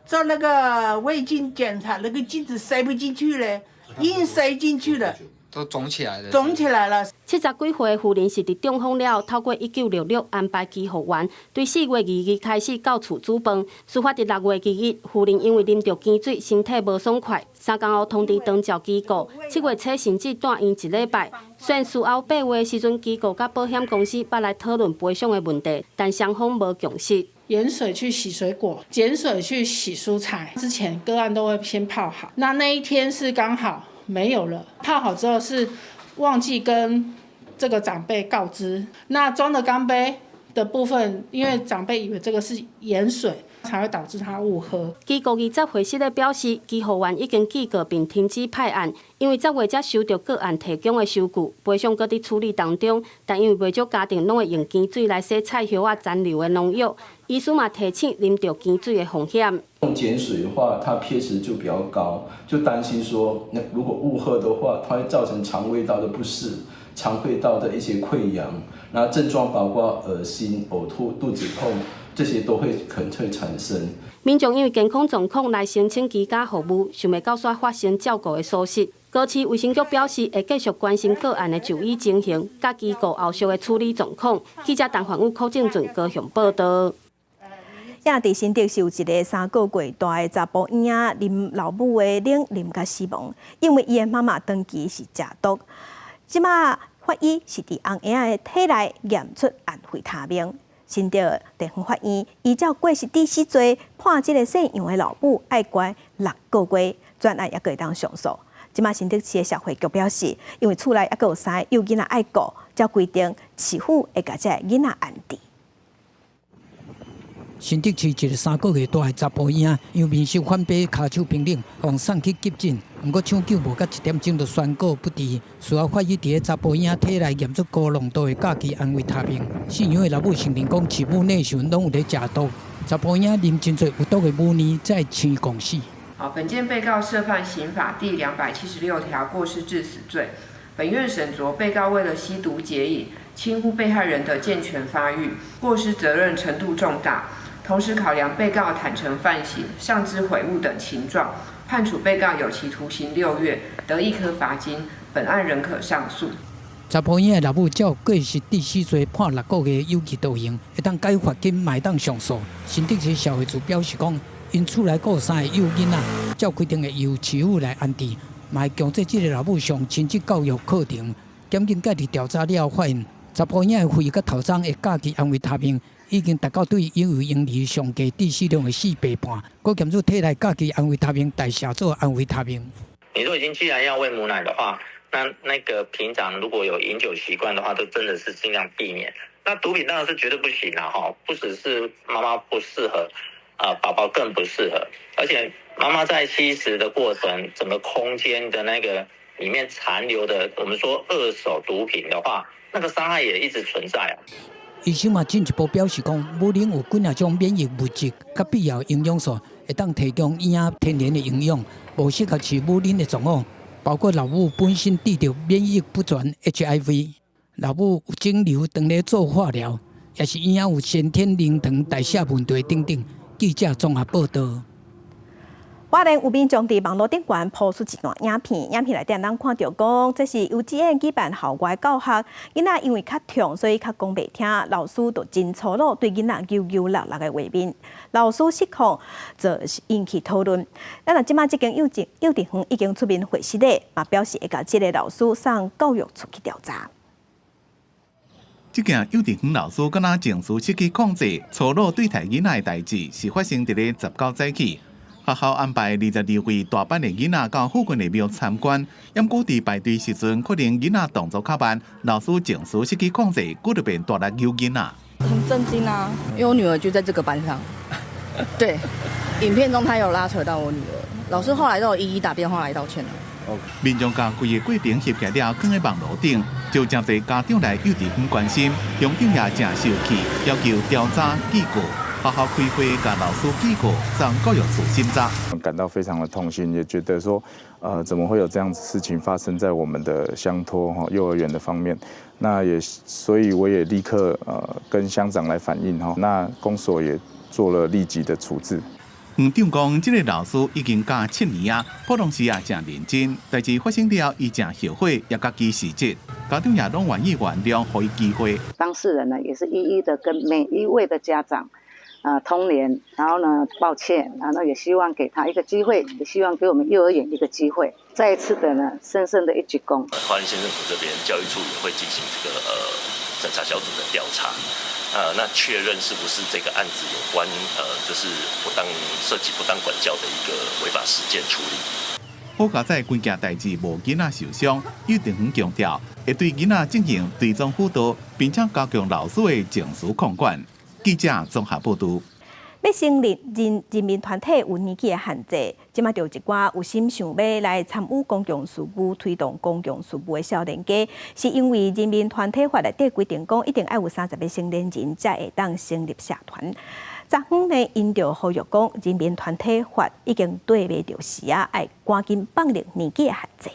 [SPEAKER 28] 做那個胃鏡檢查，那個鏡子塞不進去嘞，硬塞進去了。
[SPEAKER 29] 都腫起來了。
[SPEAKER 28] 腫起來了。
[SPEAKER 19] 70幾歲的婦人是佇中風了後，透過1966安排醫護員，對4月22開始到厝煮飯。事發佇6月21，婦人因為啉著鹹水，身體無爽快，3工後通知長照機構，7月初甚至蹛院一禮拜。雖然事後8月時陣，機構佮保險公司捌來討論賠償的問題，但雙方無共識。
[SPEAKER 30] 鹽水去洗水果，鹼水去洗蔬菜，之前個案都會先泡好。那一天是剛好沒有了，泡好之後是忘記跟這個長輩告知。那裝的鋼杯的部分，因為長輩以為這個是鹽水，才會導致他誤喝。
[SPEAKER 19] 機構20回釋咧表示，醫護員已經警告並停止派案，因為10月才收著個案提供的收據，賠償閣佇處理當中。但因為袂少家庭攏會用鹹水來洗菜葉仔殘留的農藥，醫師嘛提醒啉著鹹水的風險。
[SPEAKER 31] 用鹼水的話，它 pH 值就比較高，就擔心說，那如果誤喝的話，它會造成腸胃道的不適、腸胃道的一些潰瘍，那症狀包括噁心、嘔吐、肚子痛，這些都會可能會產生。
[SPEAKER 19] 民眾因為健康狀況來申請居家服務，想袂到煞發生照顧的疏失。高市衛生局表示，會繼續關心個案的就醫情形，佮機構後續的處理狀況。記者陳焕宇、柯正俊高雄報道。
[SPEAKER 1] 也佇新竹是有一个3個月大的查埔嬰仔啉老母的奶啉甲死亡，因為伊的媽媽長期是食毒。這馬法醫是佇翁嬰仔的體內驗出安非他命。新竹地方法院依照過失致死罪判這个姓楊的老母愛關6個月，專案猶閣會當上訴。這馬新竹市的社會局表示，因為厝內猶閣有三个幼囡仔愛顧，才規定市府會共這个囡仔安置。
[SPEAKER 25] 新竹市一个3個月大的查埔嬰，因為面色反白、跤手冰冷，予送去急診，毋過搶救無到一點鐘就宣告不治。事後法醫佇咧查埔嬰體內驗出高濃度的甲基安非他命。飼養的老母承認講，飼母內時陣攏有咧食毒。查埔嬰啉真濟有毒的母奶，才會生狂死。
[SPEAKER 2] 好，本件被告涉犯刑法第276條過失致死罪。本院審酌被告為了吸毒解癮，輕忽被害人的健全發育，過失責任程度重大。同時考量被告坦誠犯行、上知悔悟等情狀，判處被告有期徒刑6月，得易科罰金。本案仍可上訴。
[SPEAKER 25] 查埔嬰的老母照過失致死罪判6個月有期徒刑，會當解罰金，嘛會當上訴。新竹市社會處表示講，𪜶厝內閣有三个幼囡仔，照規定會由市府來安置，嘛會強制這个老母上親職教育課程。檢警介佇調查了後發現，查埔嬰的肺佮頭顳的甲基安非他命已經達到對嬰兒嬰兒上低致死量的4倍半，閣檢出體內甲基安非他命代謝做安非他命。
[SPEAKER 4] 你都已經既然要餵母奶的話，那那個平常如果有飲酒習慣的話，都真的是盡量避免。那毒品當然是絕對不行啦，哈，不只是媽媽不適合，啊，寶寶更不適合。而且媽媽在吸食的過程，整個空間的那個裡面殘留的，我們說二手毒品的話，那個傷害也一直存在啊。
[SPEAKER 25] 醫生嘛進一步表示講，母奶有幾若種免疫物質，佮必要營養素，會當提供嬰仔天然的營養。無適合飼母奶的狀況，包括老母本身得著免疫不全 HIV，老母有腫瘤當咧做化療，抑是嬰仔有先天靈糖代謝問題等等。記者綜合報道。
[SPEAKER 1] 花蓮有民眾佇網路頂懸 po 出一段影片，影片內底咱看著講，這是幼稚園舉辦校外教學，囡仔因為較暢，所以較講袂聽，老師就真粗魯對囡仔搝搝搲搲的畫面，老師失控，就引起討論。咱若這馬這間幼稚園已經出面回釋咧，嘛表示會共這个老師送教育處去調查。
[SPEAKER 3] 這件幼稚園老師敢若情緒失去控制，粗魯對待囡仔的代誌，是發生佇咧19早起。學校安排22位大班的囡仔到附近的廟參觀，毋過佇排隊時陣，可能囡仔動作較慢，老師情緒失去控制，閣就變大力搝囡仔。
[SPEAKER 5] 很震驚啊，因為我女兒就在這個班上。對，影片中她有拉扯到我女兒，老師後來都有一一打電話來道歉了。
[SPEAKER 3] 民眾共規个過程翕起來了，囥佇網路頂，就誠濟家長來幼稚園關心，鄉長也誠生氣，要求調查記過。學校開會，共老師記過，送教育處審查。
[SPEAKER 6] 感到非常的痛心，也覺得說，怎麼會有這樣子事情發生在我們的鄉托哈幼兒園的方面？那也，所以我也立刻跟鄉長來反映哈，那公所也做了立即的處置。
[SPEAKER 3] 園長講，這个老師已經教7年啊，普通時也誠認真，代誌發生了，伊誠後悔，也家己辭職。家長也攏願意原諒，予伊機會。
[SPEAKER 7] 當事人呢，也是一一的跟每一位的家長啊通聯，然後呢抱歉，然後也希望給他一個機會，也希望給我們幼兒園一個機會，再一次的呢深深的一鞠躬。
[SPEAKER 20] 花蓮縣政府這邊教育處也會進行這個審查小組的調查，那確認是不是這個案子有關就是不當涉及不當管教的一個違法事件處理。
[SPEAKER 3] 好佳哉規件代誌無囡仔受傷，幼稚園強調會對囡仔進行追蹤輔導，並且加強老師的情緒控管。記者綜合報道。
[SPEAKER 1] 欲成立人民團體有年紀的限制，這馬就有一寡有心想欲來參與公共事務、推動公共事務的少年家，是因為人民團體法內底規定講，一定愛有30個成年人才會當成立社團。昨昏呢，𪜶就呼籲講，人民團體法已經對袂著時啊，愛趕緊放寬年紀的限制。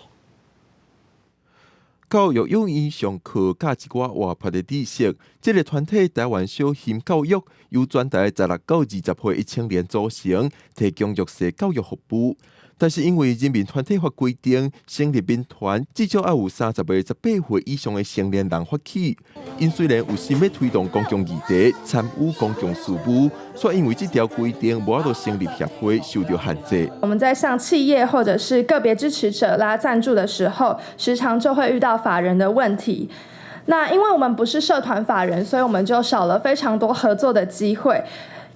[SPEAKER 21] 教育用伊上課佮一寡活潑的知識，這个團體台灣小心教育由全台16到20歲的青年組成，提供弱勢教育服務。但是因為人民團體法規定，成立民團至少愛有30個18歲以上的成年人發起。𪜶雖然有心欲推動公共議題，參與公共事務，卻因為這條規定無法度成立協會，受著限制。
[SPEAKER 22] 我們在向企業或者是個別支持者拉贊助的時候，時常就會遇到法人的問題。那因為我們不是社團法人，所以我們就少了非常多合作的機會。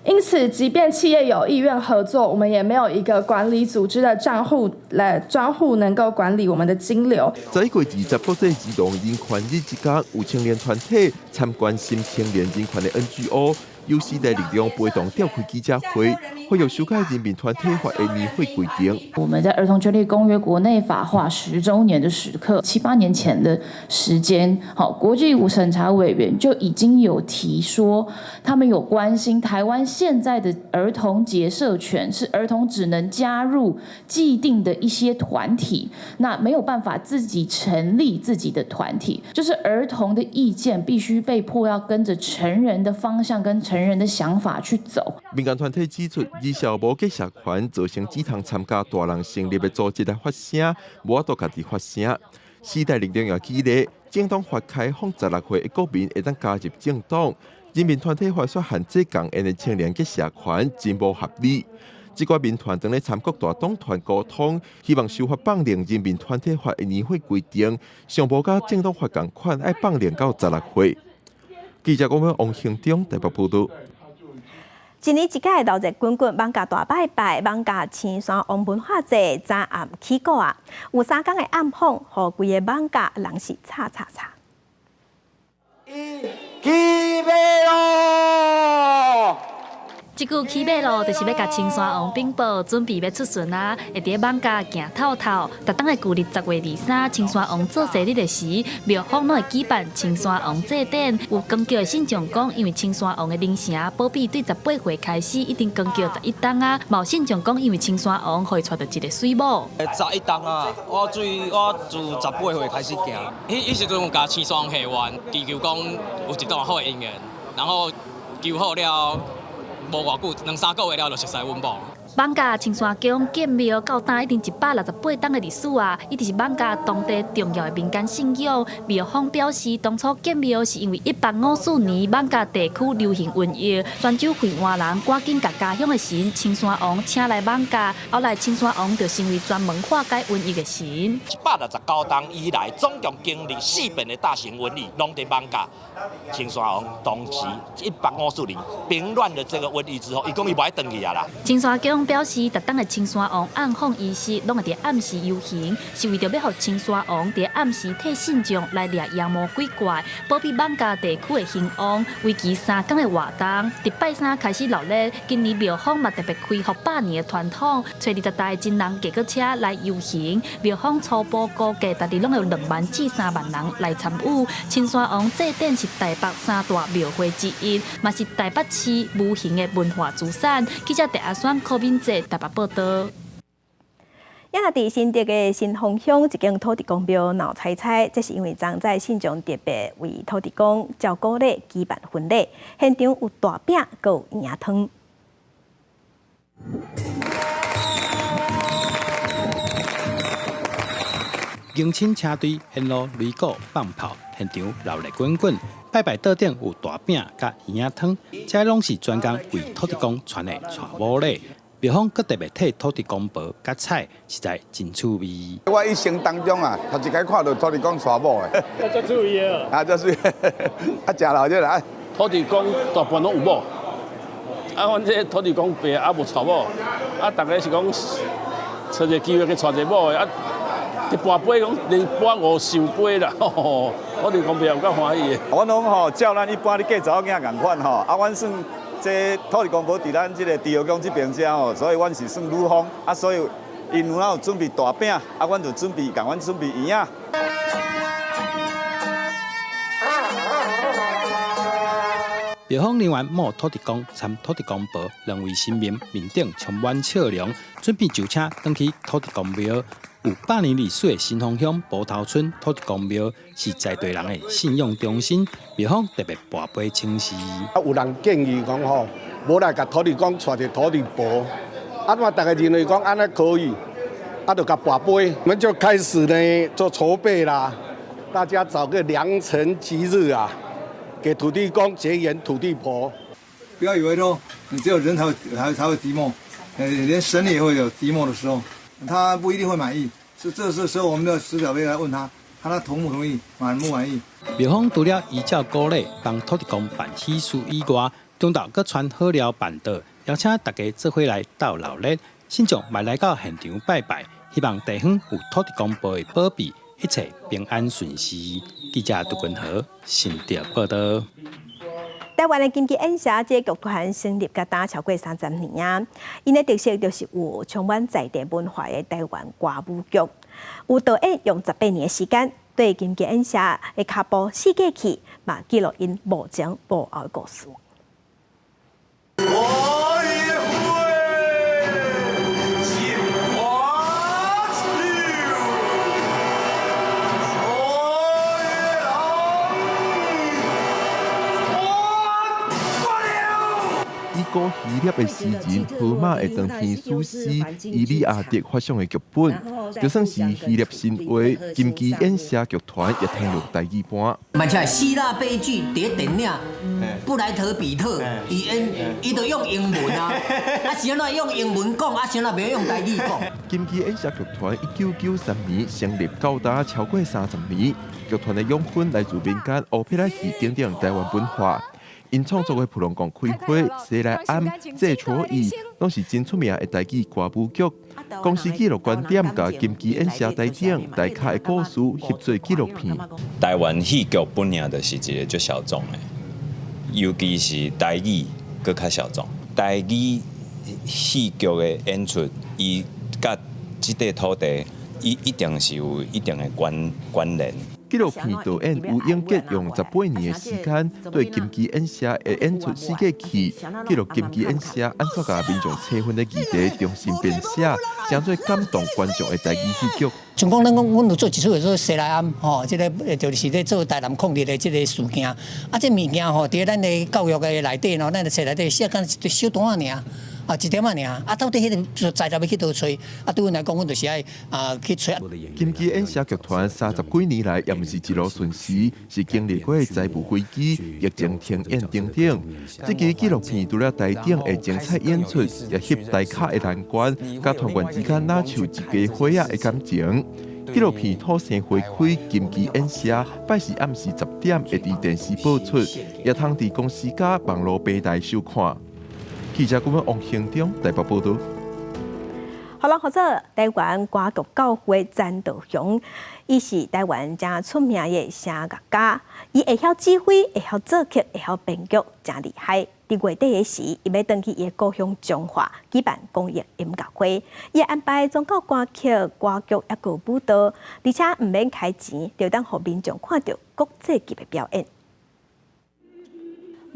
[SPEAKER 22] 因此，即便企業有意願合作，我們也沒有一個管理組織的賬戶來專戶能夠管理我們的金流。
[SPEAKER 21] 11月20國際兒童人權日這天，有青年團體參關心青年人權的 NGO，由時代力量陪同召開記者會，呼籲修改人民團體法的年會規定。
[SPEAKER 8] 我們在兒童權利公約國內法化10週年的時刻，七八年前的時間，好，國際審查委員就已經有提說，他們有關心台灣現在的兒童結社權，是兒童只能加入既定的一些團體，那沒有辦法自己成立自己的團體，就是兒童的意見必須被迫要跟着成人的方向跟成人的想法去走。
[SPEAKER 21] 民間團體指出，兒少無結社權，造成只通參加大人成立的組織來發聲，無法度家己發聲。時代力量也舉例，政黨法開放16歲的國民會當加入政黨，人民團體法煞限制仝緣的青年結社權，真無合理。這寡民團正咧參各大黨團溝通，希望修法放寬人民團體法的年歲規定，上無佮政黨法仝款，愛放寬到16歲。記者講王興中台北報導。
[SPEAKER 1] 一年一屆鬧熱滾滾，艋舺大拜拜，艋舺青山王文化節昨暗起鼓啊！有3工的暗訪，予規个艋舺人是吵吵吵。
[SPEAKER 9] 起馬囉！
[SPEAKER 10] 這句起馬囉，就是欲共青山王稟報，準備欲出巡啊！會佇艋舺行透透。逐冬的舊曆10月23，青山王做生日的時，廟方攏會舉辦青山王祭典。有扛轎的信眾講，因為青山王的靈城保庇對18歲開始，已經扛轎11冬啊。嘛有信眾講，因為青山王予伊娶著一个媠某。
[SPEAKER 11] 11冬啊，我對我自18歲開始行，彼時陣有共青山王許願，祈求講有一段好的姻緣，然後求好了。無偌久，兩三個月了就熟似阮某。
[SPEAKER 10] 艋舺青山宮建廟到今已經168冬的歷史啊，一直是艋舺當地重要的民間信仰。廟方表示，當初建廟是因為1854年艋舺地區流行瘟疫，泉州惠安人趕緊共家鄉的神青山王請來艋舺，後來青山王就成為專門化解瘟疫的神。
[SPEAKER 12] 169冬以來，總共經歷四遍的大型瘟疫，攏佇艋舺。青山王當時1854年平亂了這個瘟疫之後，伊講伊無愛轉去啊啦。
[SPEAKER 10] 青山宮表示，逐冬的青山王暗訪儀式，攏會佇暗時遊行，是為著欲予青山王佇暗時替信眾來掠妖魔鬼怪，保庇艋舺地區的興旺。為期3工的活動，佇拜三開始鬧熱。今年廟方嘛特別恢復百年的傳統，揣20台真人轎車來遊行。廟方初步估計，逐日攏有2萬至3萬人來參與。青山王祭典是台北三大廟會之一，嘛是台北市無形的文化資產。記者鄭阿選、柯敏哲台北報導。
[SPEAKER 1] 也若佇新竹的新豐鄉一間土地公廟鬧彩彩，這是因為昨早信眾特別為土地公照顧禮舉辦婚禮，現場有大餅，閣有圓仔湯。
[SPEAKER 13] 迎親車隊沿路擂鼓放炮，現場鬧熱滾滾。拜拜桌頂有大餅佮圓仔湯，這攏是專工為土地公傳的娶某禮。廟方閣特別替土地公婆夾菜，實在真趣味。
[SPEAKER 23] 我一生當中啊，頭一擺看著土地公娶某的。
[SPEAKER 24] 啊，足趣味的。
[SPEAKER 23] 啊，足媠。啊，食老熱啊。
[SPEAKER 16] 土地公大半攏有某，啊，阮這土地公伯猶無娶某，啊，逐家是講揣一个機會去娶一个某的，啊，一跋杯講連跋五壽杯啦，吼，土地公伯有夠歡喜的。
[SPEAKER 26] 阮攏吼照咱一般咧嫁查某囝仝款吼，啊，阮算這土地公婆佇咱這个豬河宮這邊遮吼，所以阮是算女方，啊，所以𪜶有哪有準備大餅，啊，阮就準備共阮準備圓仔。
[SPEAKER 13] 廟方人員募土地公參土地公婆兩位神明面頂充滿笑容，準備就車轉去土地公廟。有百年歷史的新豐鄉埔頭村土地公廟是在地人的信仰中心，廟方特別跋杯請示。
[SPEAKER 27] 啊，有人建議講吼，無來共土地公娶一个土地婆，啊，嘛，逐家認為講按呢可以，啊，就共跋杯，我們就開始呢做籌備啦，大家找個良辰吉日啊，給土地公結緣土地婆。
[SPEAKER 18] 不要以為說你只有人才會寂寞，連神也會有寂寞的時候，他不一定會滿意。是這時候，我們的使者會來問他，看他同不同意，滿不滿意。
[SPEAKER 13] 廟方除了依照古禮幫土地公辦喜事以外，中晝閣傳好料辦桌，邀請大家做伙來鬥鬧熱，信眾嘛來到現場拜拜，希望地方有土地公婆的保庇，一切平安順遂。記者杜君和新竹報道。
[SPEAKER 1] 台灣的金枝演社這個劇團成立佮今超過30年啊，𪜶的特色就是有充滿在地文化的台灣歌舞劇。有導演用18年的時間，對金枝演社的跤步四界去，嘛記錄𪜶幕前幕後的故事。
[SPEAKER 2] 我也會金花酒，我也人不了。
[SPEAKER 21] 以古希臘的詩人荷馬的長篇史詩《伊利亞德》發想的劇本，就算是希臘神話，金枝演社劇團也通用台語搬。
[SPEAKER 9] 嘛是希臘悲劇佇電影，布萊德彼特，伊演伊都用英文啊，啊是按怎用英文講，啊是按怎袂用台語講。
[SPEAKER 21] 金枝演社劇團1993年成立，到今超過30年，劇團的養分來自民間烏皮拉戲等等台灣文化。𪜶創作的《埔龍貢開花》、《西來庵》、《這撮椅》，攏是真出名的台語歌舞劇。公視紀錄觀點共金枝演社台頂台跤的故事翕做紀錄片。
[SPEAKER 14] 台灣戲劇本來就是一個足小眾的，尤其是台語閣較小眾。台語戲劇的演出，伊佮這塊土地，伊一定是有一定的關聯。
[SPEAKER 21] 紀錄片導演吳英傑用18年的時間，對金枝演社的演出四界去，記錄金枝演社按怎共民眾齊分的議題重新編寫，成做感動觀眾的台語戲劇。
[SPEAKER 25] 像講咱講，阮有做一齣叫做《西來庵》吼，這个就是咧做台南抗日的這个事件。啊，這物件吼，佇咱的教育的內底吼，咱的冊內底寫敢一小段仔爾。啊，一點仔爾，啊，到底彼个材料欲去佗揣？啊，對阮來講，阮就是愛啊去揣。
[SPEAKER 21] 金枝演社劇團30幾年來，也毋是一路順時，是經歷過財務危機、疫情停演等等。這支紀錄片除了台頂的精彩演出，也翕台跤的難關，佮團員之間若像一家伙仔的感情。紀錄片《土生花開》金枝演社，拜四暗時10點會佇電視播出，也通佇公視佮網路平台收看。記者顧問王興中台北報道。
[SPEAKER 1] 好啦，合作台灣歌劇教父曾道雄，伊是台灣誠出名的聲樂家，伊會曉指揮，會曉作曲，會曉編劇，誠厲害。佇月底的時，伊欲轉去伊的故鄉彰化舉辦公益音樂會，伊安排宗教歌曲、歌劇抑閣舞蹈，而且毋免開錢，就當予民眾看著國際級的表演。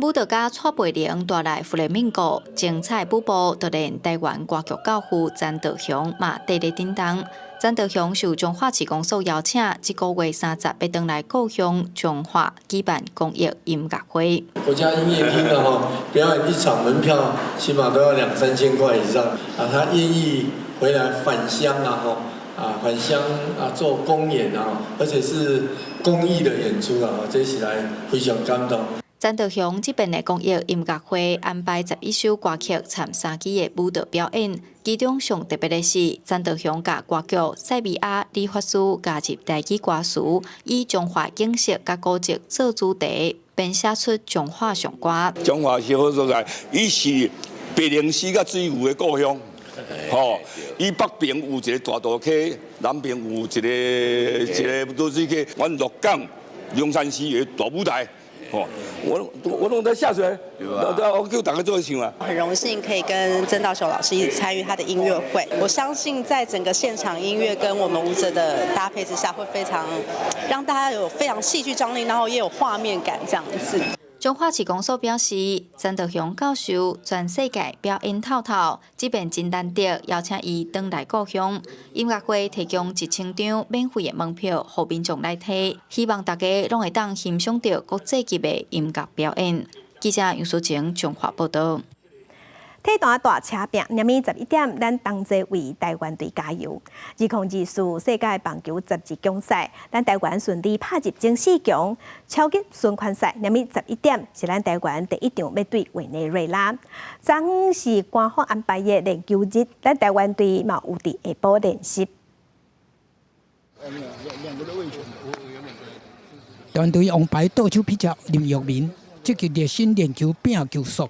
[SPEAKER 15] 舞蹈家蔡培玲帶來弗雷明哥精彩舞步，就連台灣歌劇教父曾道雄嘛佇咧叮當。曾道雄受彰化市公所邀請，這個月30欲轉來故鄉彰化舉辦公益音樂會。
[SPEAKER 17] 國家音樂廳的吼，表演一場門票起碼都要兩三千塊以上啊，他願意回來返鄉啊，吼啊返鄉啊做公演啊，而且是公益的演出啊，這起來非常感動。
[SPEAKER 15] 曾道雄這擺的公益音樂會安排11首歌曲摻三支的舞蹈表演，其中上特別的是，曾道雄共歌劇《賽美亞理髮師》加入台語歌詞，以彰化景色佮古蹟做主題，編寫出彰化頌歌。
[SPEAKER 19] 彰化是好所在，伊是白靈絲佮水牛的故鄉。吼，伊北爿有一个大肚溪，南爿有一个濁水溪，阮鹿港龍山寺有大舞台。哦，我攏在下水，我叫大家做伙唱啊。
[SPEAKER 24] 很榮幸可以跟曾道雄老師一起參與他的音樂會，我相信在整個現場音樂跟我們舞者的搭配之下，會非常讓大家有非常戲劇張力，然後也有畫面感這樣子。
[SPEAKER 15] 彰化市公所表示，曾道雄教授全世界表演透透，這擺真難得邀請伊轉來故鄉。音樂會提供1000張免費的門票，予民眾來提，希望大家攏會當欣賞著國際級的音樂表演。記者楊淑晴彰化報道。
[SPEAKER 1] 體壇大車拼，明暝11點，咱同齊為台灣隊加油。2024世界棒球十二強賽，咱台灣順利拍入前四強，超級循環賽，明暝十一點是咱台灣第一場欲對委內瑞拉。昨昏是官方安排的練球日，咱台灣隊嘛有佇下晡練習。
[SPEAKER 25] 台灣隊王牌投手pitcher林育民。積極熱身練球拼球速。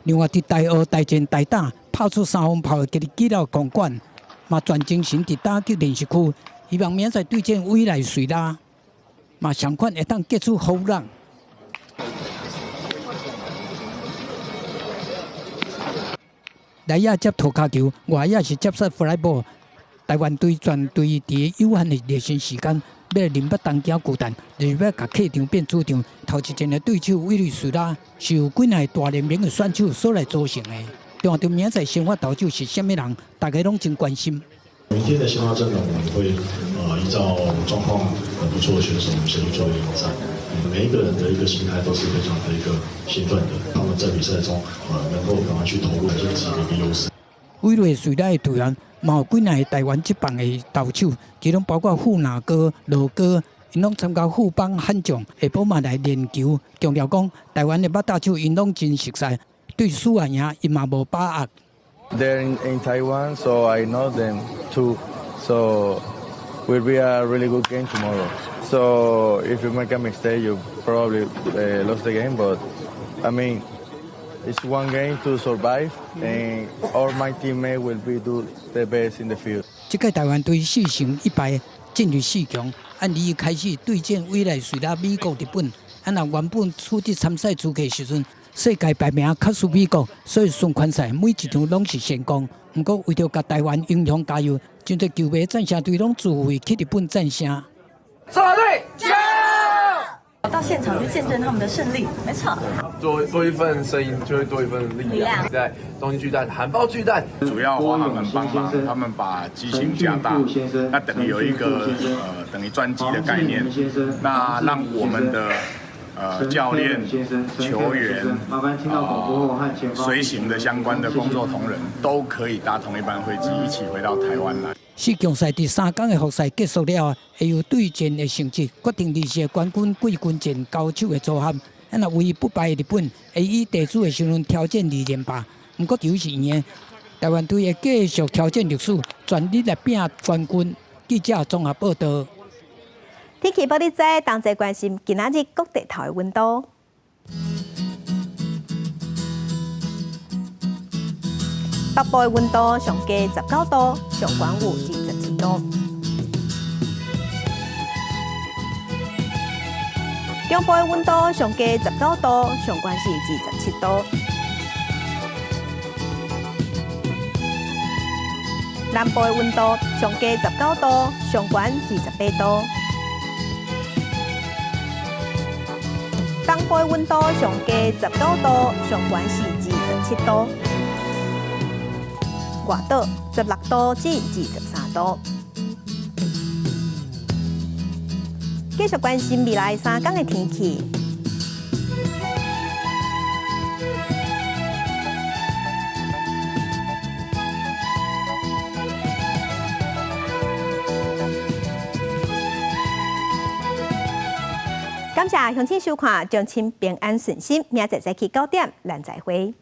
[SPEAKER 25] 另外，佇大澳大戰大打拍出三轟炮的吉利吉老公館，嘛全精神佇打擊練習區，希望明仔載對戰委內瑞拉，嘛相款會當結出好浪。內野接塗跤球，外野是接殺 fly ball。台灣隊全隊佇有限的熱身時間，欲來認捌東京巨蛋，就是欲共客場變主場。頭一戰的對手委內瑞拉是由幾若個大聯盟的選手所來組成的。重要明仔載先發投手是啥物人，大家攏真關心。
[SPEAKER 3] 明天的先發陣容，我們會依照狀況很不錯的選手，我們先去做應戰。每一個人的一個心態都是非常的一個興奮的，他們在比賽中能夠趕快去投入，這是自己的一個優勢。
[SPEAKER 25] 委內瑞拉的隊員嘛有幾若個台灣職棒的投手，其中包括富拿哥、羅哥，𪜶攏參加富邦悍將，下晡嘛來練球。強調講，台灣的捌打手𪜶攏真熟似，對輸啊贏𪜶嘛無把握。
[SPEAKER 4] They're in Taiwan, so I know them too. So will be a really good game tomorrow. So if you make a mistake, you probably lost the game. But I mean, it's one game to survive, and all my teammates will be do the best in the field.
[SPEAKER 25] 這屆台灣隊4勝1敗進入四強，按理開始對戰委內瑞拉、美國、日本。啊，若原本取得參賽資格時陣，世界排名較輸美國，所以循環賽每一場攏是先攻。毋過為著共台灣英雄加油，真濟球迷贊聲隊攏自費去日本贊聲。
[SPEAKER 5] 中華隊加油！到現場去見證他們的勝利，沒錯。
[SPEAKER 6] 多一份聲音，就會多一份力量。在東京巨蛋喊爆巨蛋，
[SPEAKER 7] 主要華航很幫忙，他們把機型加大，那等於有一個等於專機的概念，那讓我們的教練、球員、隨行的相關的工作同仁都可以搭同一班飛機一起回到台灣來。
[SPEAKER 25] 四強賽佇三工的複賽結束了後，會由對戰的成績決定二四個冠軍季軍戰交手的組合。啊，若唯一不敗的日本會以地主的身份挑戰二連霸，毋過球是贏的，台灣隊會繼續挑戰歷史，全力來拼冠軍。記者綜合報導。
[SPEAKER 1] 天氣報你知，同齊關心今仔日各地頭的溫度。北部的溫度上低19度，上懸有27度。中部的溫度上低19度，上懸是27度。南部的溫度上低19度，上懸28度。東部的溫度上低19度，上懸是27度。外島16度至23度。繼續關心未來三天的天氣。感謝鄉親收看，祝親平安順心，明仔載早起9點，咱再會。